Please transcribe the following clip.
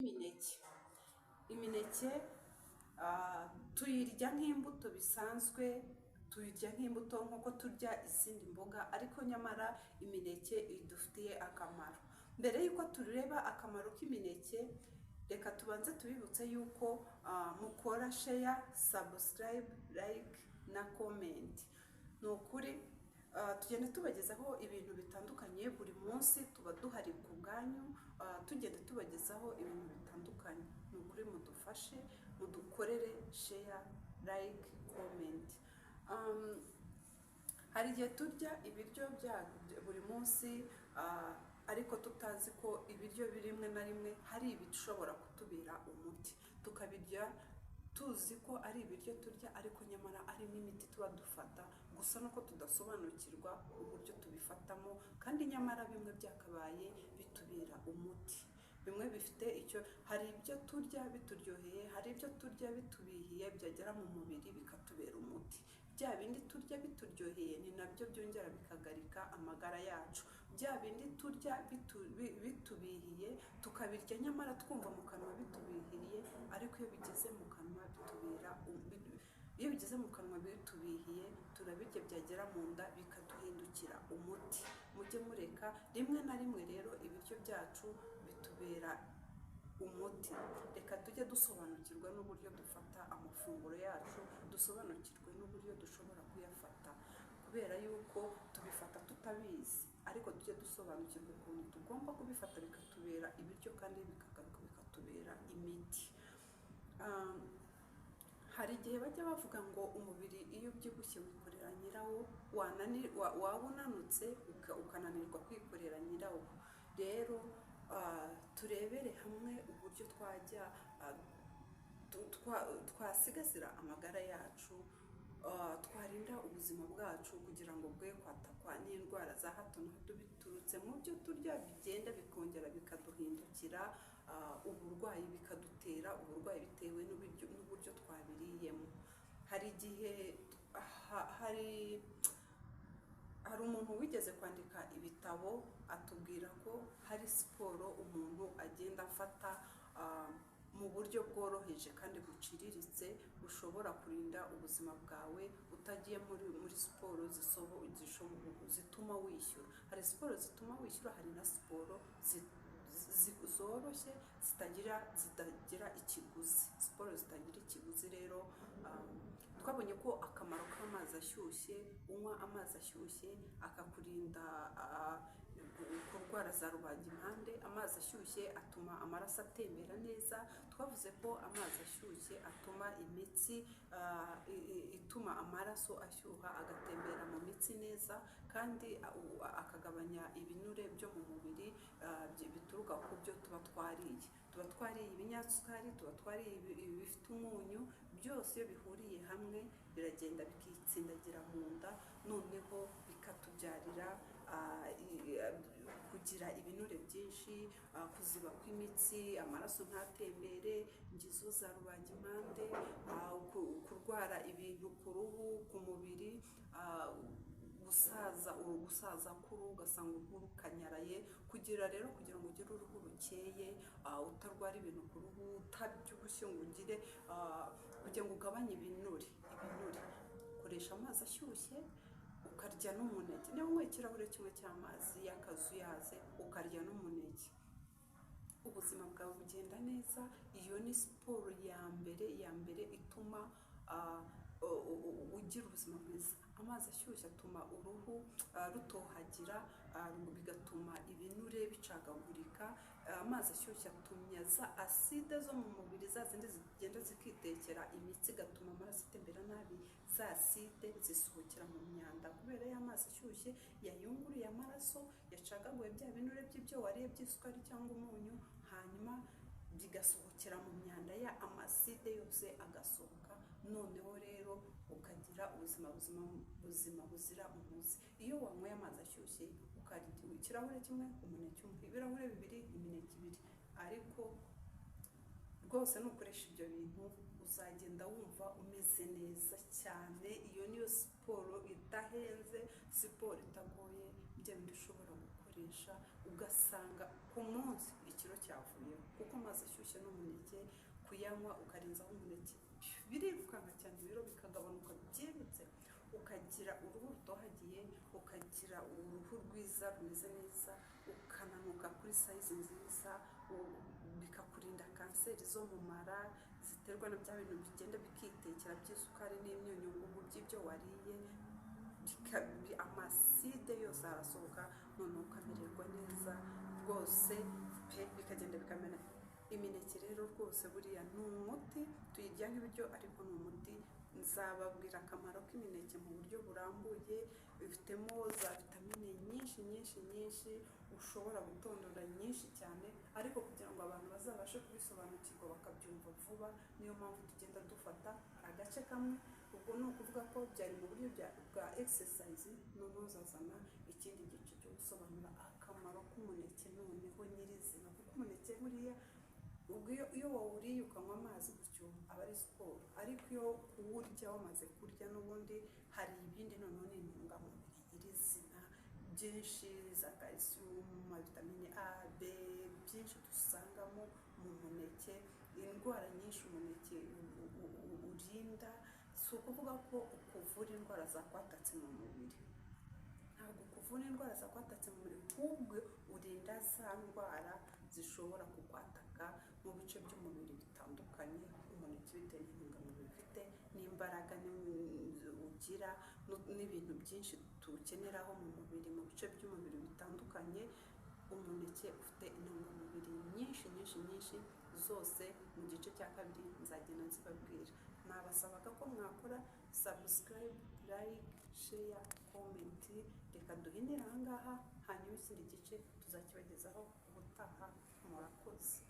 Imineke, imineke tuyirya nk'imbuto bisanzwe, tuyirya nk'imbuto nk'uko turya izindi mboga, ariko nyamara imineke idufitiye akamaro. Mbere y'uko tureba akamaro k'imineke, reka tubanze tubibutse yuko mukora share, subscribe, like na comment. Ni ukuri tugenda tubagezaho ibintu bitandukanye buri munsi, tuba duhari ku bwanyu, tugenda tubagezaho ibintu bitandukanye. Ni ukuri mudufashe, mudukorere share, like, comment. Hari igihe turya ibiryo bya buri munsi, ariko tutazi ko ibiryo rimwe na rimwe hari ibishobora kutubera umuti, tukabirya tuzi ko ari ibiryo turya, ariko nyamara ari n'imiti tuba dufata, gusa nuko tudasobanukirwa uburyo tubifatamo, kandi nyamara bimwe byakabaye bitubera umuti. Bimwe bifite icyo, hari ibyo turya bituryoheye, hari ibyo turya bitubihiye, byagera mu mubiri bikatubera umuti. Bya bindi turya bituryoheye ni nabyo byongera bikagarika amagara yacu. Bya bindi turya bitubihiye, tukabirya nyamara twumva mu kanwa bitubihiriye, ariko iyo bigeze mu kanwa bitubera, iyo bigeze mu kanwa bitubihiye, turabirya, byagera mu nda bikaduhindukira umuti. Mujye mureka rimwe na rimwe rero ibiryo byacu bitubera umuti. Reka tujye dusobanukirwa n'uburyo dufata amafunguro yacu, dusobanukirwe n'uburyo dushobora kuyafata, kubera yuko tubifata tutabizi, ariko tujye dusobanukirwa ukuntu tugomba kubifata bikatubera ibiryo kandi bikagaruka bikatubera imiti. Hari igihe bajya bavuga ngo umubiri iyo ubyibushye wikorera nyirawo, waba unanutse ukananirwa kwikorera nyirawo. Rero turebere hamwe uburyo twajya twasigasira amagara yacu, twarinda ubuzima bwacu kugira ngo bwe kwatakwa n'indwara za hato na hato biturutse mu byo turya, bigenda bikongera bikaduhindukira uburwayi, bikadutera uburwayi bitewe n'uburyo twabiriyemo. Hari igihe hari umuntu wigeze kwandika ibitabo, atubwira ko hari siporo umuntu agenda afata mu buryo bworoheje kandi buciriritse, bushobora kurinda ubuzima bwawe utagiye muri siporo zituma wishyura. Hari siporo zituma wishyura, hari na siporo zoroshye zitagira ikiguzi. Siporo zitagira ikiguzi rero, twabonye ko akamaro k'amazi ashyushye, unywa amazi ashyushye akakurinda kurwara za rubagimpande. Amazi ashyushye atuma amaraso atembera neza. Twavuze ko amazi ashyushye atuma imitsi, ituma amaraso ashyuha agatembera mu mitsi neza, kandi akagabanya ibinure byo mu mubiri bituruka ku byo tuba twariye. Tuba twariye ibinyasukari, tuba twariye ibifite umunyu, byose iyo bihuriye hamwe biragenda bikitsindagira mu nda, noneho bikatubyarira kugira ibinure byinshi, kuziba kw'imitsi, amaraso ntatembere, ngizo za rubagimpande, kurwara ibintu ku ruhu, ku mubiri, gusaza, gusaza k'uruhu, ugasanga uruhu rukanyaraye. Kugira rero, kugira ngo ugire uruhu rukeye, utarwara ibintu ku ruhu, utabyibushye, ngo ugire, kugira ngo ugabanye ibinure, koresha amazi ashyushye, ukarya n'umuneke. Niba unyweye ikirahure kimwe cy'amazi y'akazuyaze, ukarya n'umuneke, ubuzima bwawe bugenda neza. Iyo ni siporo ya mbere, ya mbere ituma ugira ubuzima bwiza. Amazi ashyushye atuma uruhu rutohagira, bigatuma ibinure bicagagurika. Amazi ashyushye atumya za aside zo mu mubiri, za zindi zigenda zikitekera imitsi, igatuma amaraso atembera nabi, za aside zisohokera mu myanda kubera ya mazi ashyushye yayunguruye amaraso, yacagaguye bya binure by'ibyo wariye by'isukari cyangwa umunyu, hanyuma bigasohokera mu myanda, ya amaside yose agasohoka. Noneho rero ukagira ubuzima buzima buzira umuze. Iyo wanyweye amazi ashyushye, ukarya ikirahure kimwe, umuneke umwe, ibirahure 2, imineke 2, ariko rwose nukoresha ibyo bintu uzagenda wumva umeze neza cyane. Iyo niyo siporo idahenze, siporo itagoye, bya bindi ushobora gukoresha ugasanga ku munsi ikirahure cy'amazi, umuneke umwe, ibirahure 2, Ikiro cyavuyeho, kuko amazi ashyushye n'umuneke, kuyanywa ukarenzaho umuneke, birirukanka cyane, ibiro bikagabanuka byihuse, ukagira uruhu rutohagiye, ukagira uruhu rwiza rumeze neza, ukananuka kuri size nziza, bikakurinda kanseri zo mu mara ziterwa na bya bintu bigenda bikitekera by'isukari n'imyunyungugu by'ibyo wariye. Ama acide yose arasohoka, noneho ukamererwa neza rwose pe, bikagenda bikamera. Imineke rero rwose buriya ni umuti, tuyirya nk'ibiryo ariko ni umuti. Nzababwira akamaro k'imineke mu buryo burambuye. Ifitemo za vitamine nyinshi nyinshi nyinshi, ushobora gutondora nyinshi cyane, ariko kugira ngo abantu bazabashe kubisobanukirwa bakabyumva vuba, niyo mpamvu tugenda dufata agace kamwe. Ubwo ni ukuvuga ko byari mu buryo bwa exercise, noneho uzazana ikindi gice cyo gusobanura akamaro k'umuneke noneho nyirizina, kuko umuneke buriya ubwo iyo wawuriye ukanywa amazi gutyo aba ari siporo, ariko iyo kuwurya wamaze kurya n'ubundi hari ibindi, noneho ni intungamubiri nyirizina byinshi, za calcium, vitamine A, B, byinshi dusangamo mu muneke. Indwara nyinshi umuneke urinda, si ukuvuga ko ukuvura indwara zakwatatse mu mubiri, ntabwo kuvura indwara zakwatatse mu mubiri, ahubwo urinda za ndwara zishobora kukwataka mu bice by'umubiri bitandukanye. Umuneke bitewe n'intungamubiri ufite n'imbaraga ugira n'ibintu byinshi tuwukeneraho mu mubiri, mu bice by'umubiri bitandukanye, umuneke ufite intungamubiri nyinshi nyinshi nyinshi. Zose mu gice cya kabiri nzagenda nzibabwira. Nabasabaga ko mwakora subscribe, like, share, comment. Reka duhinire aha ngaha, hanyuma ikindi gice tuzakibagezaho ubutaha. Murakoze.